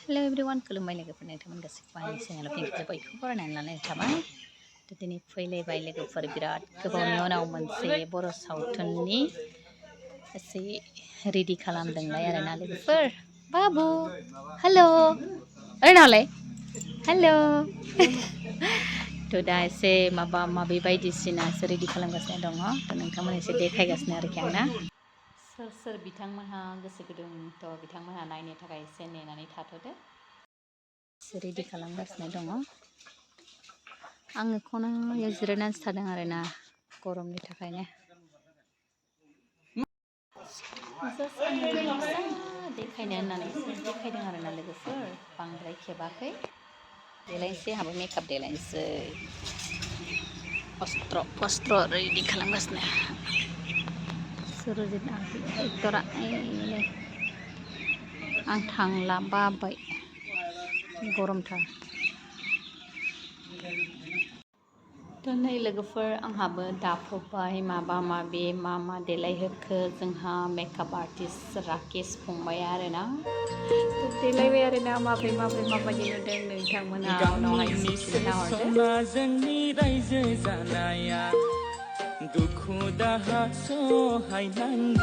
Hello everyone, खुलुमबाय लोगोफोर नोंथांमोन गासिबो आंनि चेनेलाव फिन बयखौबो बरायनानै लानाय थाबाय। दिनै फैलायबाय लोगोफोर बिराद गोबावनि उनाव मोनसे बर' सावथुननि एसे रेडि खालामदोंलाय आरोना लोगोफोर। बाबु हेल' ओरैनालाय हेल' दा एसे माबा माबि बायदिसिनासो रेडि खालामगासिनो दङ। नोंथांमोन एसे देखायगासिनो आरोखि आंना सोर सोर बिथांमोनहा गोसो गुदुं बिथांमोनहा नायनो थाखाय एसे नेनानै थाथ'दो। रेडि खालामगासिनो दङ। आङो खनायाव जिरायनानैसो थादों आरोना गरमनि थाखायनो। देखायनो होननानैसो देखायदों आरोना लोगोफोर, बांद्राय खेबाखै। देलायनोसै आंहाबो मेकआप देलायनोसै। अस्त्र रेडि खालामगासिनो। सुरजित एक्टरा आं थांला बाबाय गरमथार। नै लोगोफोर आंहाबो दाफबबाय माबा माबि मा देलायहोखो जोंहा मेकआप आर्टिस्ट राकेश फंबाया आरोना। देलायबाय आरोना माबायदि नुदों नोंथांमोना उनावहाय खिन्थाहरदो। जोंनि रायजो जानाया दुखु दाहा सहायनांगोन।